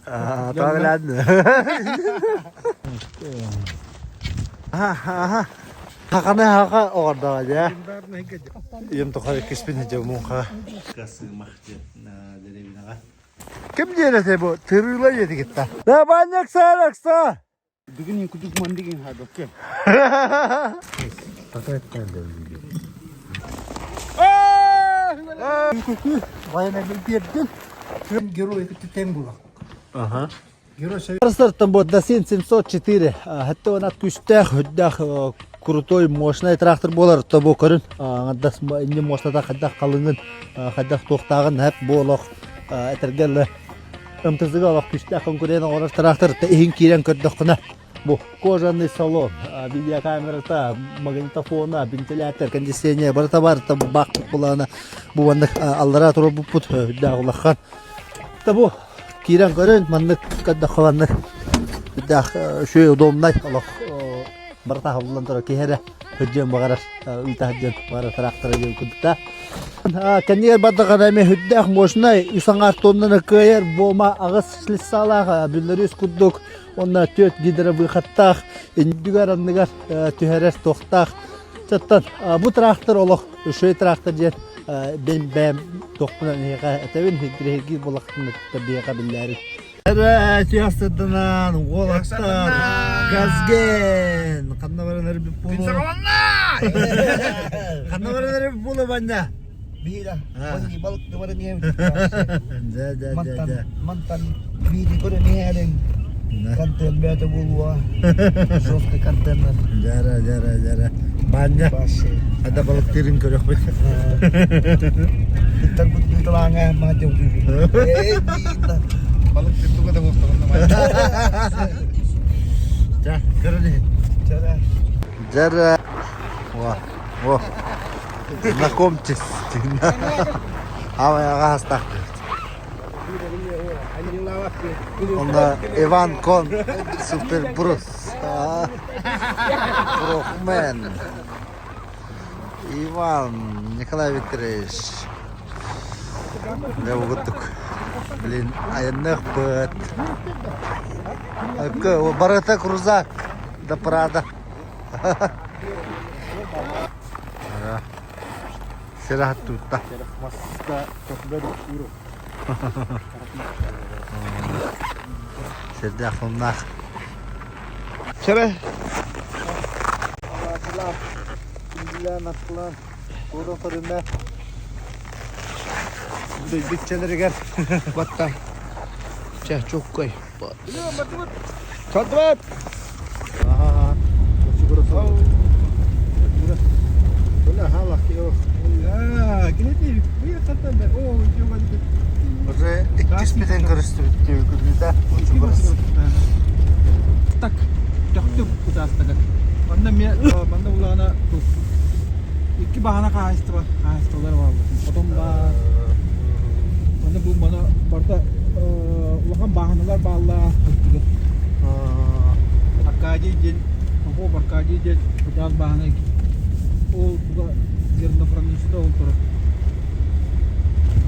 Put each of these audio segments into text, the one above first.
Тоҕо Хаханы хаха оҕордоҕо дьэ. Ийэм тухары иккиспин дьэ муҥха. Сыымах диэн дэриэбинэҕэ. Ким диэн этэ бу? Тырыыла диэти кытта. Да баннякса ракса! Бүгүн кудук мандыгын хадокке. Военно Герой тэҥ була. Ага. Герой Сартан вот до 704 хатта онат күстээх үрдээх крутой мощный трактор буолар то бу көрүн аңардас инни муостата хайдах халыҥын хайдах туохтааҕын хэп бу олох этэргэ МТЗ-га олох күстээх конкурент оҥорор трактор иһин киирэн көрдөххүнэ бу кожаный салон видеокамерата магнитофона вентилятор кондиционер барыта барыта бак булаана бу маннык аллараа турбуппут үрдээх улахан та бу киирэн көрөн маннык көрдөххө маннык үрдээх үчүгэй удобнай олох барыта аһыллан турар киһи эрэ Сылдьыан баҕарар, ыыта сылдьыан баҕарар трактора диэн курдук Кэннигэр бардаҕына эмиэ сүрдээх мощнай, үс аҥаар тоннаны кыайар, буома аҕыс шлицалаах, Беларусь курдук уонна түөрт гидровыходтаах, иннигэр анныгар түһэрэр туохтаах. Чаттан бу трактор олох үчүгэй трактор диэн бэйэм бэйэм туохпунан эһиэхэ этэбин, интириэһиргиир буоллахпына биһиэхэ биллээри. Тиэхсэрдэнэн уолаттар Газген ханна баран эрбит буолуо Ханна баран эрбит буолуо баня Биира балык баран Дьэ дьэ дьэ дьэ Мантан биири көрөн иһэрин контент бэйэтэ буолуо жесткий контент Дьара дьара дьара Баня Ада балыктыырын көрөхпүт Ыттарбыт быыталааҥа маатя Балык туга да буолтаҕын Ча, көрөн иһин. Дьара. О, о. Знакомьтесь. Аҕа астаах. Онно Иван Кон Супербрус. Брохмен. Иван Николай Викторович. Дьэ угуттук. Блин, айанныахпыт. Барыта крузак да Прада. Сир тутта. Сирдээх соннаах. Чэрэ. Туора көрүмэ. Бүччэлэригэр Батта. Чэ, чуккай. Сатыбат! Уже иккиспитин көрүстүбүт түбүкүлүүтэ. Так, төхтүм учаастагар. Манна эмиэ манна улаана икки баһана хаһаайыстыба хаһаайыстыбалар бааллар. Хотон баар. Манна бу мана барыта улахан бааһыналар бааллар. Аркадий диэн Попов Аркадий диэн кытаан бааһына ол туга зернопромышленность ол турар.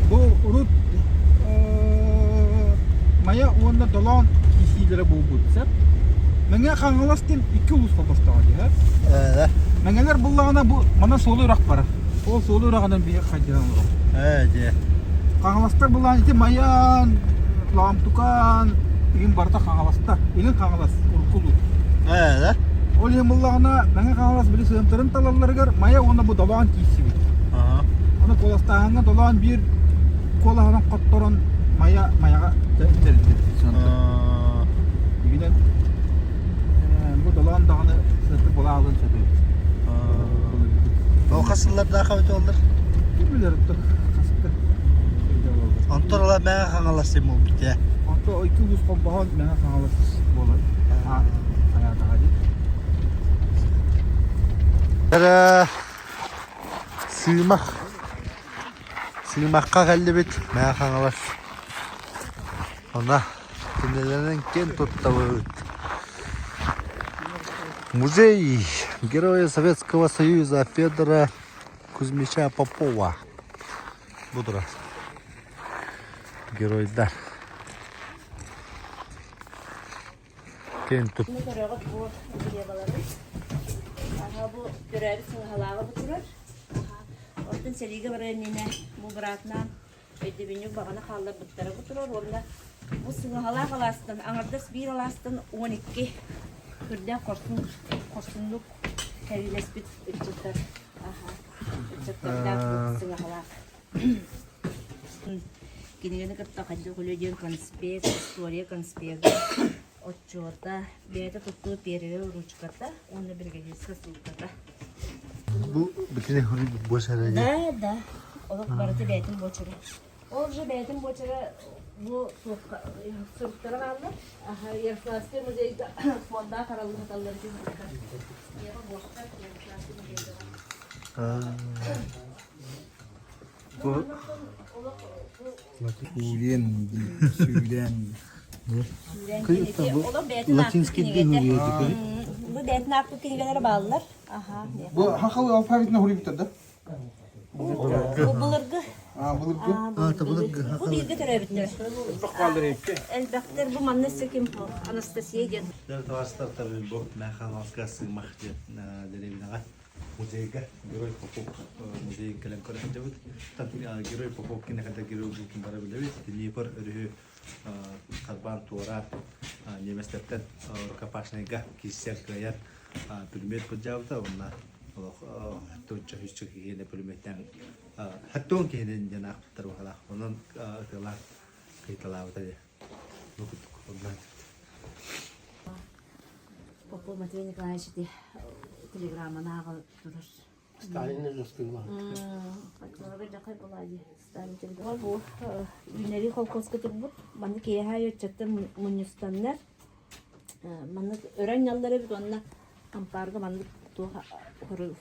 Бу урут Майа уонна Долоон киисиилэрэ буолбут сөп. Мэҥэ Хаҥалас диэн икки улуус холбостоҕо дии Ээ. Мэҥэлэр буллаҕына бу манан суолу үрэх барар. Ол суолу үрэҕинэн биһи хайдыһан олоробут. Ээ дьэ. Хаҥаластар буллаҕына ити Майан, Лаамтукан, игин барыта Хаҥаластар. Илин Хаҥалас урукку улуус. Ээ. Ол иһин буллаҕына Мэҥэ Хаҥалас били сыантарын талалларыгар Майа уонна бу Долоон киирсибит. Аны куоластааһыҥҥа Долоон биир куолаһынан хотторон Майа Майаҕа тэриллибит сыантыр. Игинэн бу Долоон даҕаны сыантыр була алын сөп эбит. Ол хас сыллардаах эбит оллар? Ким билэр хаска Онтон ыла Мэҥэ Хаҥалас сим буолбут ээ. Онто икки улуус холбоһон Мэҥэ Хаҥалас буолар. Хайаатаҕа дии. Сыымах Сыымахха кэллибит Мэҥэ Хаҥалас. Онно кинилэринэн киэн туттабыт. Музей Героя Советского Союза Федора Кузьмича Попова. Бу турар. Геройдар. Киэн тут. Бу көрөҕүт бу гребалары. Аха бу төрөөбүт сыҥаһалааҕа бу турар. Аха. Оттон сэриигэ барар иннинэ бу быраатынаан өйдөбүнньүк баҕана хаалларбыттара бу турар уонна бу сыҥаһалаах алаастан аҥардас биир алаастан 12 үрдээх хорсун хорсуннук сэриилэспит ыччаттар аха ыччаттардаах бу сыҥаһалаах Кинигэни кытта хайдах үлэ диэн конспект, история конспега, отчуота, бэйэтэ туттуу первый ручката уонна бригадирская ссылката. Бу бүтүнэ буочара Да, да. Олох барыта бэйэтин буочара. Ол же бэйэтин буочара бу туохха суруктара бааллар. Аха, Ярославскай музейга фонда хараллы саталлар диэн. Ева буохтар Ярославский музейга. Сүүрэн, сүүрэн. Латинский Бу бэйэтин аахпыт кинигэлэрэ бааллар. Бу хахалы алфавитына хуруйбуттар да? Бу былыргы. А, былыргы. Былыргы. Бу бииргэ төрөөбүттэр. Элбэхтэр бу манна ким Анастасия диэн. Бу Михайловка сыымах диэн дэриэбинэҕэ музейга Герой Попов музейын кэлэн көрө сылдьабыт. Герой Попов киниэхэ герой бултун бара билэбит. Днепр өрүһү харбаан туораан немецтэртэн рукопашныйга киирсэн кыайан пулемет былдьаабыта уонна олох хаттуонча үсчэ киһини пулеметтэн хаттуон киһини диэн аахпыттар баһалаах. Онон ытыалаан кыйталаабыта дии. Бу курдук оннук. Попов Матвей Николаевич ити телеграмманы ааҕа турар. Сталин ырыстыыла. Оччолорго дьахай буолаа дии. Сталин телеграмма бу Үүнэри колхозка турбут. Маннык киэһэ өччөттөр мунньустаннар. Маннык өрө анньаллар эбит уонна ампаарга маннык туох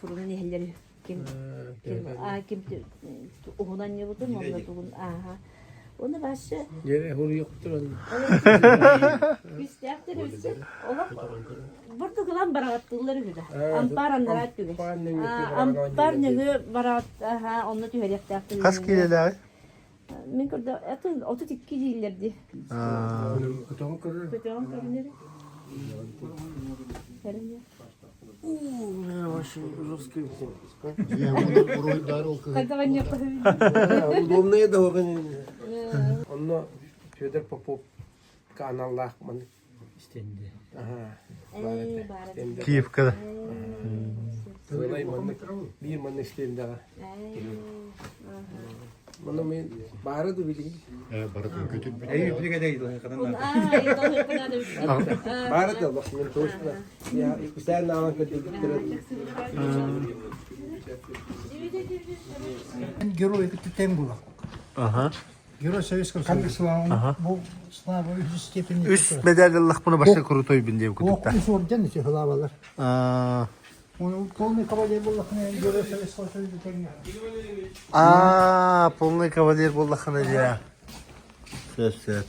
фурунун иһэллэр ким ким а ким уһун анньыбытын уонна тугун ааха Уонна башы Дьэ, хуруйуктуран. Күстээхтэр өссө олох бурдук ылан бараҕаттыыллар үһү да. Ампаар аннараа өттүгэр. Ампаар нөҥүө бараҕат онно түһэриэхтээхтэр. Хас киилэлээҕий? Мин көрдө это 32 дииллэр дии. Көтөҕөн көрөр. Көтөҕөн көрүнэр. Көрүнэр. Вообще жесткий. Хайдаҕын Удобная дорога. Онно Федор Попов аналлаах маны Стенде. Ага. Киевка да. Сылай маннык биир маннык стендэҕэ. Маны мен баары да билигин. Баары да бах мен точно. Я специально алан көтүрдүм. Герой тэҥ була. Ага. Герой Советского Союза. Бу слава үһүс степени. Үс медаль ыллахпына башта крутой бин диэбит Ох, кутукта. үс орден ити хылабалар. Он полный кавалер буоллахына Герой Советского Союза тэҥ. А, полный кавалер буоллахына дии. Сөп, сөп.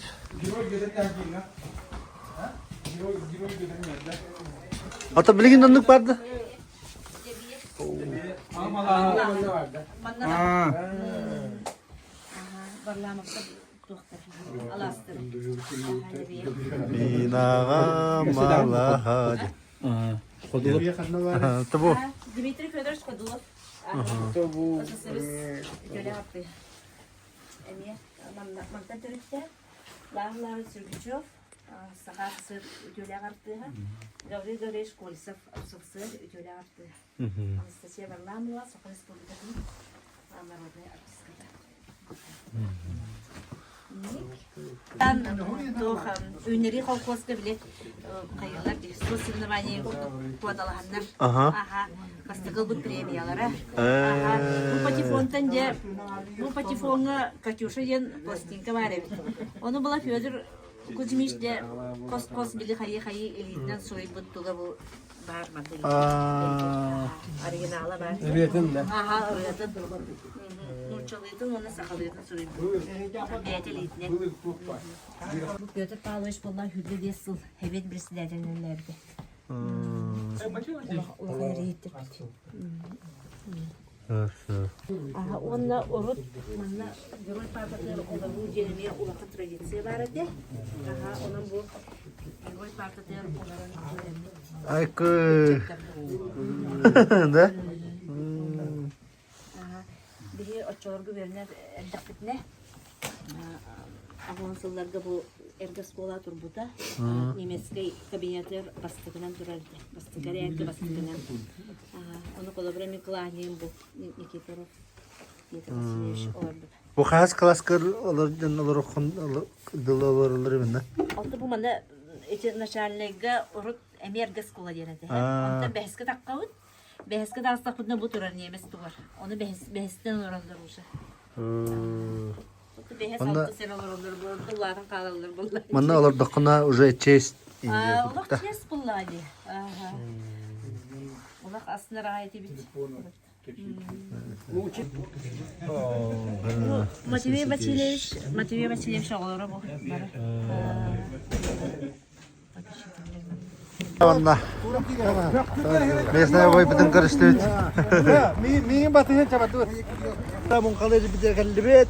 Ата билигин оннук барды. Бинаҕа малаха. Ходулов. Табу. Дмитрий Федорович Ходулов. Эмиэ мантан төрүттээх Лааһылаары Сергучев, Саха СССР үтүөлээх артыыһа, Гаврил Гаврилович Кольцев, СССР үтүөлээх артыыһа, Анастасия Варламова, Саха Республикатын народнай артистката. Үүнэри колхозка били хайалар соревнование куоталаһаннар. Аха. Бастакы ылбыт премиялара. Аха. Бу патефонтан дьэ бу патефоҥҥа Катюша диэн пластинка баар эбит. Ону була Федор Кузьмич дьэ хос-хос били хайыы-хайыы илиитинэн суруйбут туга бу баар манна оригинала баар. Ырыатын да. Аха, ырыатын. Нууччалыытын уонна сахалыытын суруйбут. Бэйэтэ илиитинэн. Бу Петр Павлович буолла 25 сыл Совет председателинэн үлэлээбитэ. Улахан эрэйиттэрбит. Аха, уонна урут манна Герой паапатыгар олоруу диэн эмиэ улахан традиция баар этэ. Аха, онон бу Герой паартатыгар олорон үөрэммит. Айкы. Да? Биһи оччолорго үөрэнэр эрдэхпитинэ аҕыс сылларга бу эргэ оскуола турбута. Немецкэй кабинетыгар бастакынан турар этэ. Бастакы эрээккэ бастакынан. Ону холобура мин кылааһым бу Никифоров Петр Васильевич олорбут. Бу хас класска олордон олороххун дылы олороллор эбинна? Алты бу манна ити начальнайга урут эмиэ эргэ оскуола диэн этэ. Онтон бэһискэ таххабыт. Бэһискэ таҕыстахпытына бу турар немец тугар. Ону бэһис бэһистэн олороллор уже. Бэһис Онно алты сен олороллор буолла, улаатан хаалаллар буолла. Манна олордоххуна уже честь Олох честь булла дии. Олох астынар аҕай этибит. Матвей Васильевич, Матвей Васильевич оҕолоро бу бары. Онна местная бойбытын көрүстүбүт. Миин батыһын чабардыбыт. Муҥхалы битэ кэллибит.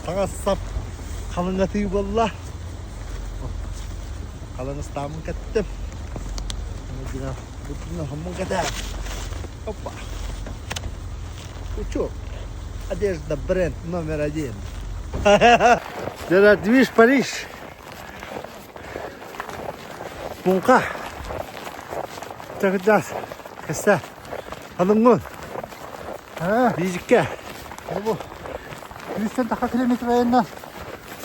Таҥас сап халыҥатыы буолла. Халыҥ ыстаамын кэттим. Опа. Учу. Одежда бренд номер один. Дьэ, движ Париж. Муҥха. Чакыдаас. Кэсэ. Халыҥҥын. Биизиккэ. Бу Үстэн таха километр айанна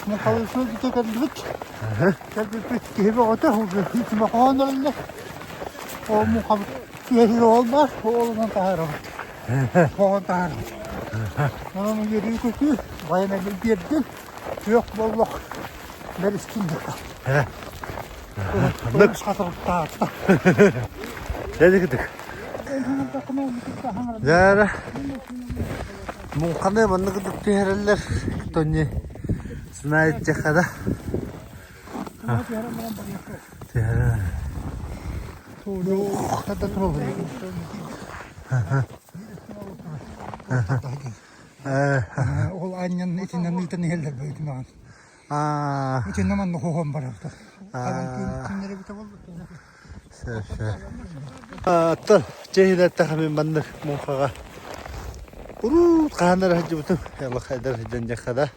Муҥхалыы бүтэ кэллибит. Кэлбиппит киһи бөҕөтө, үтүмэхоон өллө. Ол муҥхабыт түһэригэр ол баар, олунан таһаарабыт. Хоһон таһаарабыт. Онон үөрүү көтүү, байанайбын биэрдим. Күөх боллох бэристин диэххэ. Ханнык? Хатырыктаатта. Дядя Дьэ, муҥханы маннык түһэрэллэр, кто не знает теха да. Ол анньан итиннэн ыытан иһэллэр бөйтүмэҕин. Итиннэ манна хоһон барабыт. Күннэри бүтэ болбут. Оттон чэһилэртэх мин маннык муҥхаҕа урут хаһан эрэ сылдьыбытым олох эдэр сылдьан диэххэ да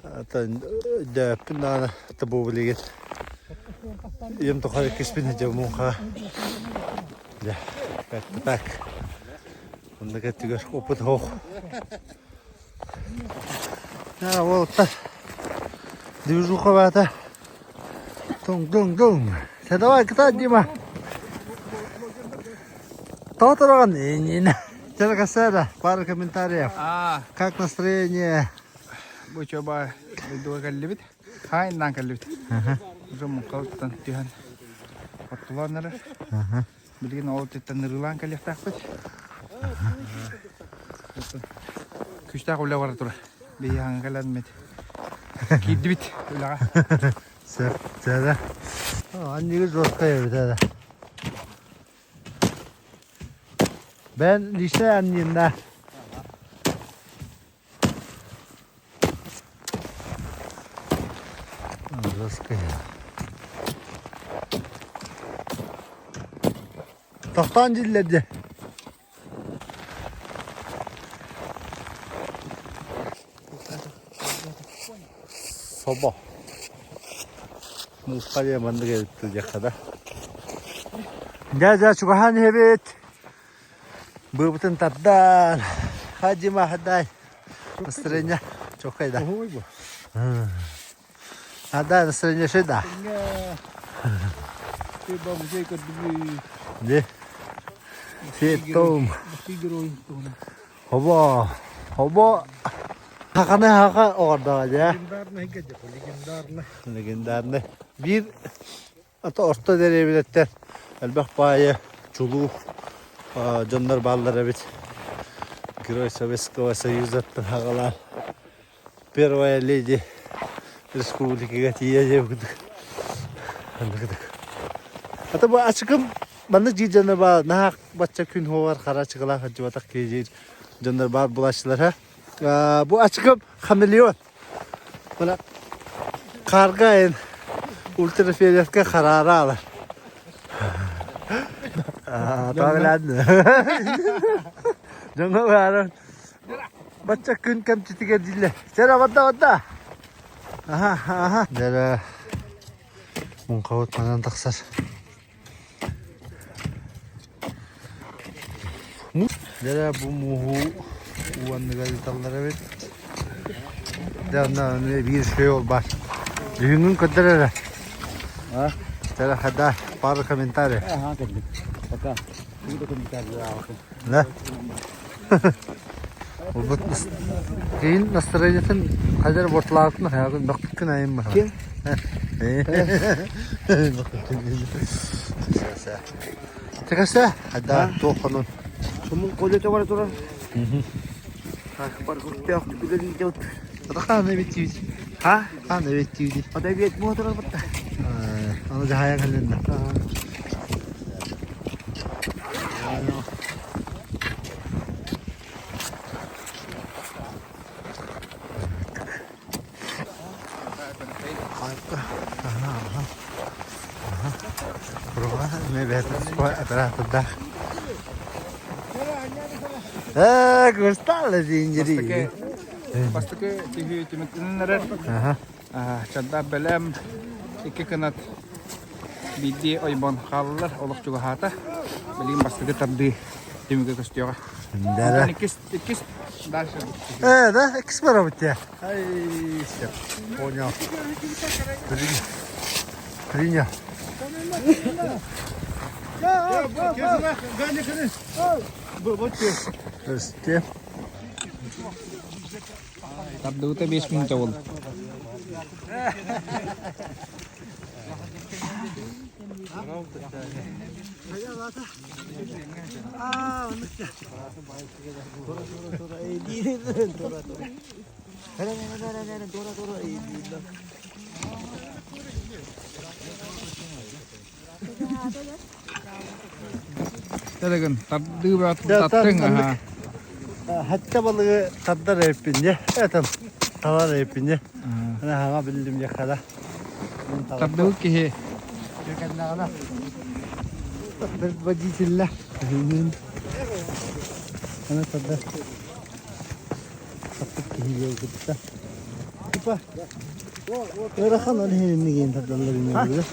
оттон өйдөөппүн даҕаны табу билигин ийэм тухары иккиспин сылдьабын муҥхаҕа дьэ как-то так оннук өттүгэр опыт суох уолаттар движуха баата Туҥ-туҥ-туҥ. Чэ давай кытаат Дима. Тоҕо тураҕын? Иннинэ. Чэ кассера, пару комментариев. Как настроение? Бу чоба дойдуга кэллибит. Хаайыннаан кэллибит. Уже муҥхалыттан түһэн ортолоон эрэр. Билигин ол өттүттэн ырыылаан кэлиэхтээхпит. Күүстээх үлэ бара турар. Биһиги хаҥа кэлэммит. Киирдибит үлэҕэ. Сөп, сөбө. Анньыгы жесткая эбит эрэ. Бен лично анньынна. Жесткая. Тохтоон дьиллэрдэ. Собо. Муусха диэн маннык эбит диэххэ да. Дьэ, дьэ, чугаһаан иһэбит. Быыбытын тардан. Хадима хадай. Настроение чоккай да. А да, настроение ши да. Не. Сиэттом. Хобо. Хобо. Хаханы хаха оҕордоҕо дьэ. Легендарный легендарный. Легендарный. Биир ата орто дэриэбинэттэн элбэх баайы чулуу дьоннор бааллар эбит. Герой Советского Союзаттан хаҕалаан первая леди республикаға тиийэ диэбит курдук. Ата бу ачыкым маннык дьиир дьоннор баар наһаа бачча күн хуовар хара ачыкылаах сылдьыбатах киһи диир дьоннор баар булааччылар бу ачыкым хамелеон. Мына хаарга эн. Ультрафиолетка хараара алар. Тоҕо Дьоҥҥо бааран бачча күн кэмчитигэр дииллэр. Чэрэ барда барда. Аха аха. Дьэрэ муҥхабыт манан тахсар. Дьэрэ бу мууһу уу анныгар ыыталлар эбит. Дьэ онно биир үчүгэй ол баар. Дьүһүҥҥүн көрдөр эрэ. Чэрэ хада пару комментарий. Ага, кэллим. Пока. Да? Урбут киин настроениетын хайдар бортулаабытын хайатын бөхпүткүн айым баха. Ким? Текесе хайда туох хонун. Сумун колета бара турар. Бар куртаах түгүлэр иитэ. Хаан эбит Ха? Хаан эбит диибит. Отой биэт буо турар бутта. Аны жаһайан кэллин оператордаах. Ээ, курстаала диинжири. Бастакы түһүү түмүктэнэн эрэр. Чардаах бэлэм икки кынат биирдии ойбон хааллылар олох чугаһаата. Билигин бастакы тардыы түмүгэ көстүөҕэ. Да. Иккис, иккис дальше. Да, иккис барабыт я. Ай, все, понял. Принял. Принял. Өстө. Тардыбыта 5 минута болды. Тәреген тардыы таттың аха. Хатта балыгы тардар эппинне, этом талар эппинне. Ана хаҥа биллим яхала. Тардыбыт киһи. Водителлә. Ана тардар. Таппыт киһи кытта. Типа ыарахан ол иһин тардаллар иннигэр.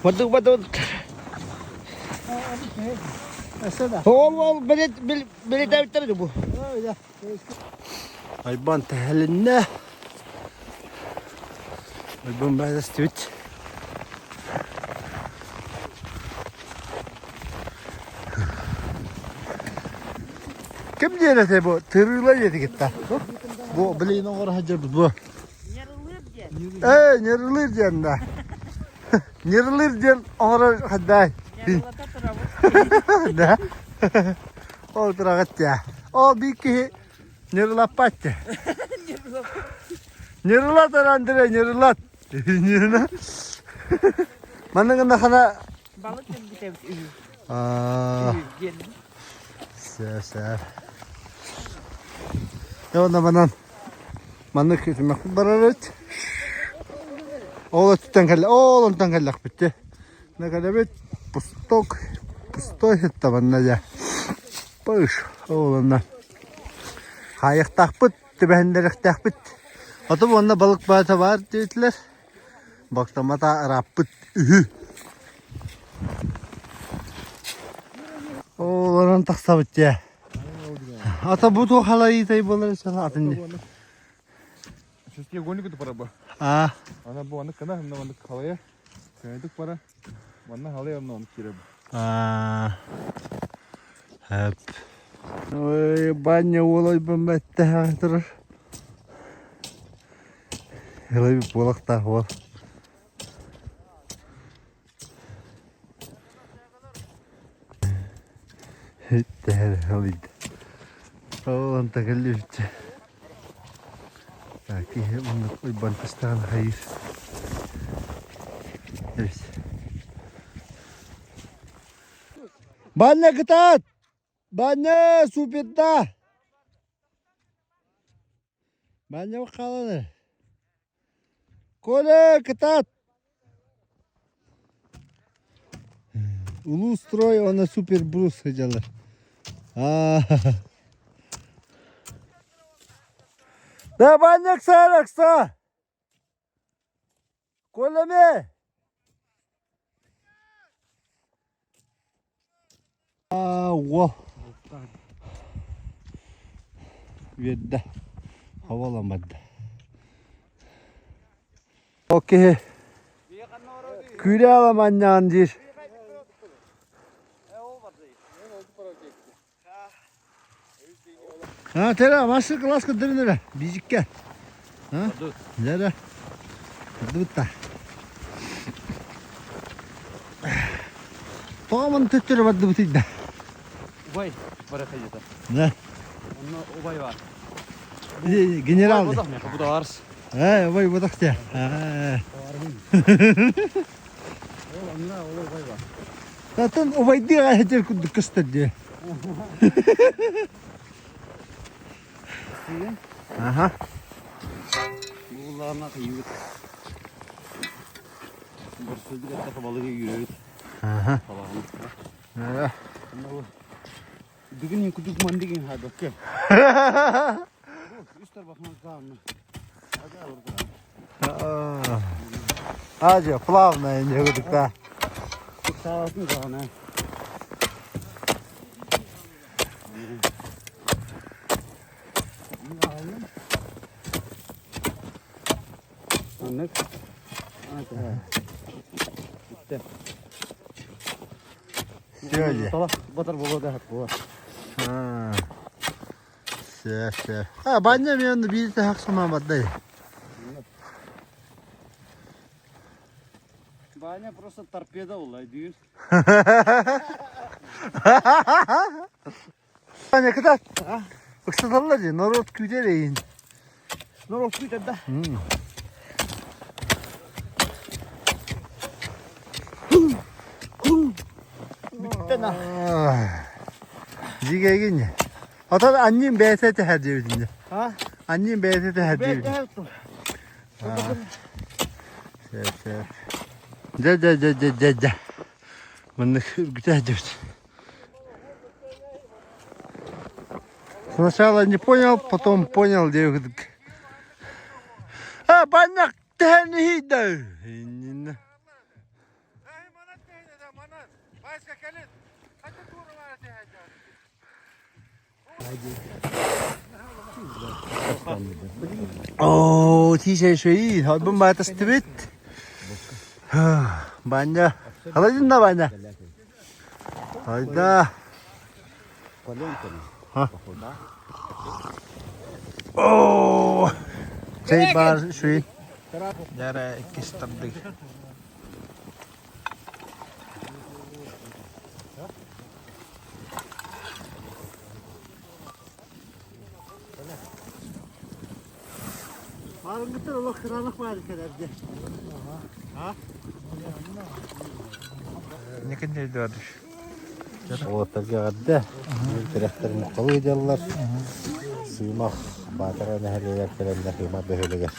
Бадык бадык. Ол ол билет билет бу. Айбан тэһэлиннэ. Айбан баайдастыбыт. Ким диэн этэй бу? Тырыыла диэти кытта. Бу билигин оҥоро сылдьарбыт бу. Ээ, ньырылыыр диэн да. Ньырылыыр диэн оҥорор хаддаай. Да. Ол тураҕыт дьэ. Ол биир киһи ньырылаппат дьэ. Ньырылат Андрей, ньырылат. Ньырылат. Манна гыннахына Балык өлбүтэбит үһү. Аа. Сэ, сэ. Онно манан маннык үтүмэхпит барар эбит. Ол өттүттэн кэллэ, ол онтон кэллэхпит дии. Накалебит пусток, пустой сытта манна дьэ. Пыш, ол онно. Хаайыктаахпыт, түбэһиннэриэхтээхпит. Оту уонна балык баата баар диэтилэр. Бактамата ырааппыт үһү. Олорон тахсабыт дьэ. Ата бу туох халайыытай буолар атын Шестиугольник пара бу. А. Ана бу аны кына хымна маннык халайа. Көнөдүк пара. Манна халайа онно оннук киирэ бу. А. Хэп. Ой, баня уолайбын бэттэһэ турар. Ылай буолахтаах уол. Иттэһэр ылыйда. Ол онто кэллибитчэ. Киһи маннык уйбан тастаҕын хайыыр. Эбит. Банна кытаат! Баня суперда! Баня хаалан Коля, кытаат! Улуу строй уонна супер брус сылдьаллар. Да, Баня, ыксаар, ыксаа! Коля эмиэ! Уол үөрдэ, хабаламмат. Ол киһи күүрэ аламанньаан диир. А, тера, мастер класс көрдөрүн эрэ, бизикке. А, дьэ Дыбытта. Тоҕо маны төттөрү бардыбытый да? Убай бара хайыта. Да. Онно убай бар. Генерал. Убай бодох меха бударс. Э, убай бодох те. Онно ол убай бар. Атын убайдыы этер курдук көстөр дии. Аха. Буулаана кыйыбыт. Борсуйдук эттэхэ балыгы үүрөбүт. Аха. Халаҕын. Бүгүн кудук мандигин хабакка. Үс тарбахынан каанна. Ажа, плавно не курдук да. Саатын каана. Аннык. Все Батар боло да була. Все, все. А, баня мен биирде хаксыман баддай. Баня просто торпеда була дүйүн. Баня кытат. Ыксаталлар дии, норуот күүтэр эйин. Норуот күүтэр да. Дьигэйгин. Отон анньыым бэйэтэ тэһэр диэбитин. Анньыым бэйэтэ тэһэр диэбитин. Сөп, сөп. Дьэ, дьэ, дьэ, дьэ, дьэ, дьэ. Маннык үргүтэ диэбит. Сначала не понял, потом понял диэбит. А, баннак тэһэн иһийдэ. Иннинэ. Оо, тиисэй шөйүй, ойбун баатастыбыт. Баня. Халадин да баня. Айда. Оо, чэй баар шөй. Дьэ иккис тардыы. Маарыҥҥыттан олох кыраанах баар кэлэргэ. Никин Эдуардович. Уолаттарга эҕэрдэ. Биир тирэхтэр муххалыы дьаллар. Сыымах Баатара нэһилиэгэр кэлэннэр Сыымах бөһүөлэгэр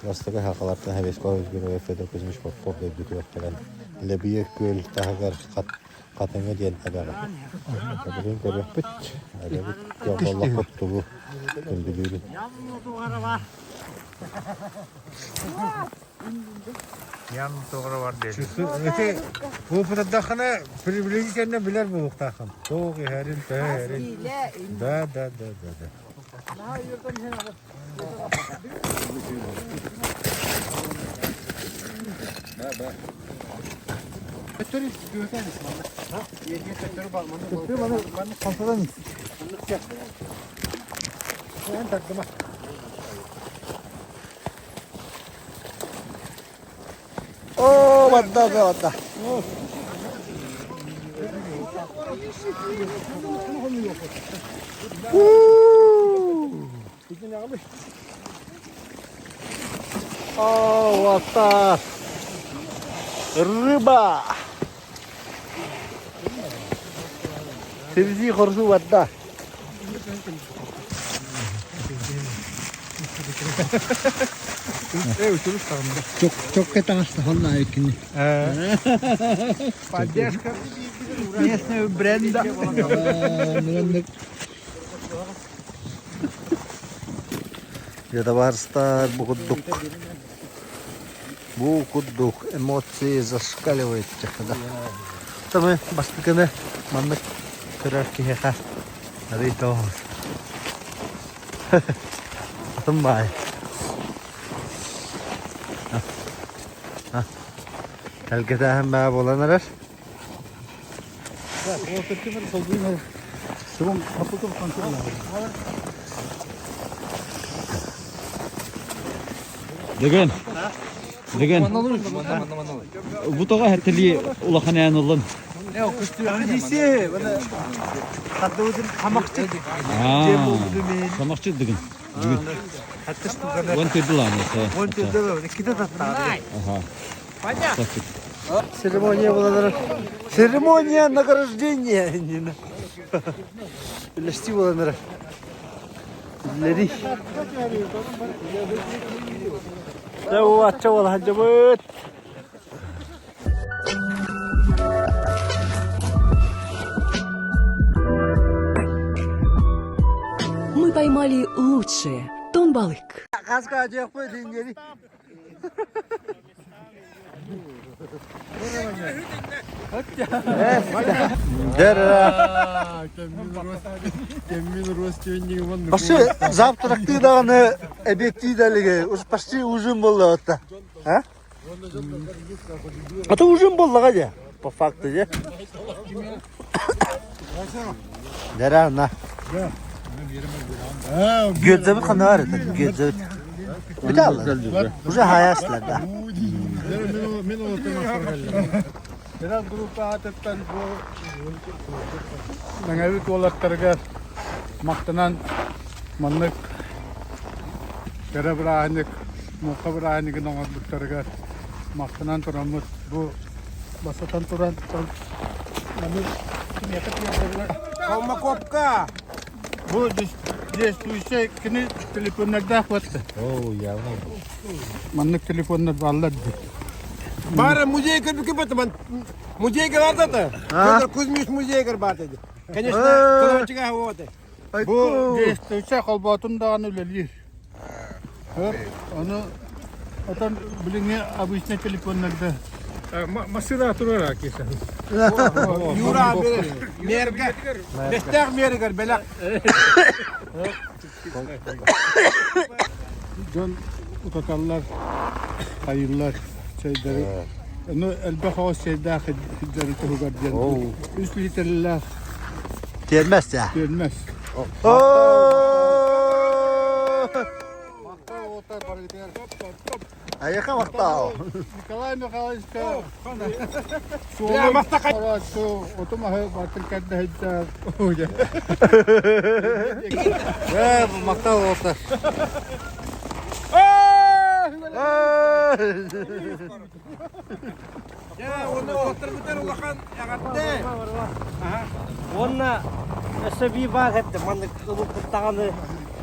Бастакы сахалартан Хабесков Герой Федор Кузьмич Попов дойдутугар кэлэн Лэбийэ күөл таһыгар Хатыҥы диэн эбэҕэ. Билигин көрүөхпүт. Эбэбит буоллахпыт тугу күндүлүүрүн. Ям тоҕо бар диэн. Ити опытырдаххына приблизительно билэр буолуохтааххын. Туох иһэрин, төһө иһэрин. Да, да, да, да, да. Оо, барда, барда. О, вот так. Рыба. Сибизи хорсу барда. Чокка таҥаста хонна айкини. Поддержка местного бренда. Дьэ табаарыстар, бу курдук бу курдук эмоции зашкаливают да. Тамы бастакыны маннык көрөр киһиэхэ арый тоҕус. Атын баай. Тэлгэтээһин баа буолан эрэр. Деген. Деген. Бу тоҕо хэтили улахан ээн ыллын. Хамахчыт дыгын. Вон тыдылааны. Вон тыдылааны. Кита таттааны. Церемония была Церемония награждения. Үлэсти буолан Үлэри. Дэ уатча буола сылдьабыт. Мы поймали лучшее. Тонбалык. Хаска дьиэхпит ингери. Почти завтрактыы даҕаны эбиэттии да илигэ почти ужин буолла отта. А? А то ужин буоллаҕа дьэ, по факту дьэ. Дара на. Гүөдзэбит ханна это? Гүөдзэбит. Бүтэ Уже хаяслар да. Biraz группа аатыттан бу Мэҥэбит уолаттарыгар махтанан маннык кэрэ бырааһынньык, муҥха бырааһынньыгын оҥорбуттарыгар махтанан тураммыт бу бастатан туран маны кимиэхэ тиэрдэллэр? Холмокопка! Бу действующий кини телефоннардаах батта. Оо, явно. Маннык телефоннар бааллар дии. Бары музей көрбүккэ баттаман музейга бардата. Федор Кузьмич музейгар бар dedi. Конечно, кылабачыга вот. Бу действующий холботун даҕаны үлэлиир. Ону отон билиҥҥи обычный телефоннарда Машина турар киса. Юра мерге. Бестәк мергер беләк. Дьон утаталлар, хайыыллар чэйдэри. Ону элбэх оҕус чэйдээх дьону туһугар диэн үс литрэлээх Тиэрмэс даа. тиэрмэс. Айаха махтал. Николай Михайловичка суолун орооччу оту маһы бартын кэрдэ сылдьар. Ээ, махтал уолаттар. Уонна эҕэрдэ. Уонна өссө биир баар этэ маннык ылыппыт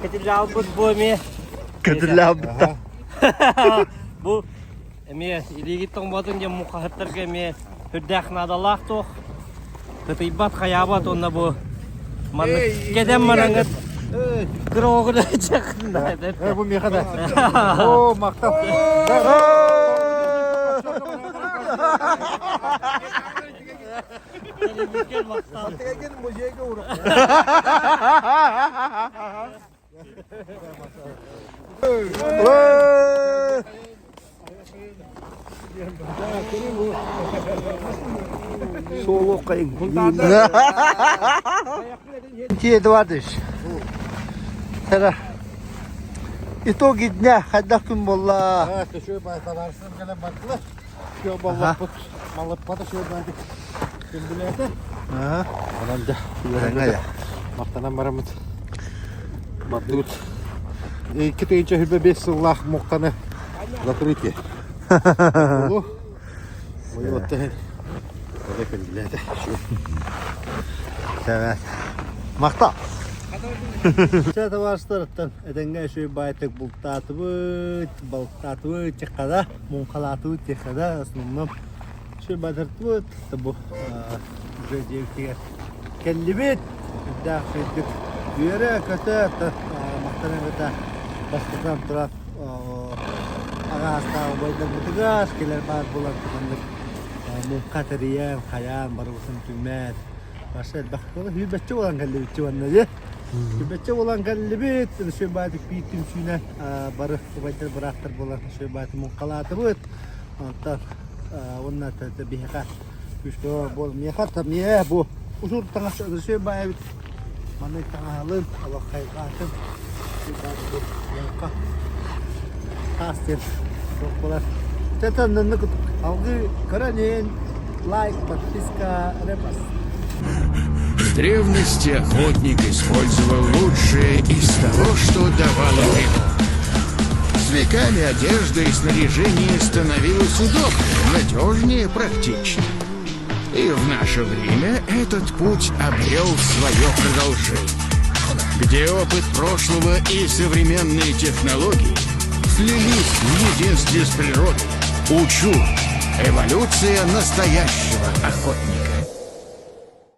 кэтиллэалбыт бу эмиэ Кэтиллэалбыт Бу эмиэ илиигит тоҥмотун диэн муҥхаһыттарга эмиэ үрдээх наадалаах туох кытыйбат хайаабат уонна бу маннык кэтэн мараҥыт кыра оҕо Э, бу миэхэ да. Оо, махтал. Музейга урук. Ти Эдуардович, Тара. Итоги дня хайдах күн буолла? Төшө байталарсын кэлэн бардылар. Шө боллоппут, малыппата шө бардык. Күндүлээтэ. Онон дьэ, махтанан бараммыт. Бардыбыт. 2025 сыллаах муҥханы закрытие. Ой, вот Сәбәт. Махтал. Чэ, табаарыстар, этэҥҥэ үчүгэй баайтык бултаатыбыт, балыктаатыбыт, тиххада, муҥхалаатыбыт тиххада, основном үчүгэй баайтартыбыт, бу уже дьиэбитигэр кэллибит. Үрдээх үчүгэйдик үөрэ-көтө, махтанабыта бастатан туран аҕаастаах убайдарбытыгар кэлэр баар буолан маннык муҥха тэрийэн, хайаан барыбытын түмэн Баша элбэх буола сүүрбэччэ буолан кэллибит уонна дьэ. Сүүрбэччэ буолан кэллибит. Үсүө баатык биир түмсүүнэн бары убайдар бырааттар буолан үсүө бааты муҥхалаатыбыт. Онтон уонна биһиэхэ күүскэ буол миэхэ миэ бу усур таҥас үсүө баайбыт маннык таҥаһалын олох хайҕаатын муҥха таас диэн буолар. Тэтэн ныннык алгыы көрөн лайк, подписка, репост. В древности охотник использовал лучшее из того, что давала природа. С веками одежда и снаряжение становилось удобнее, надежнее, практичнее. И в наше время этот путь обрел свое продолжение, где опыт прошлого и современные технологии слились в единстве с природой. Учу. Эволюция настоящего охотника.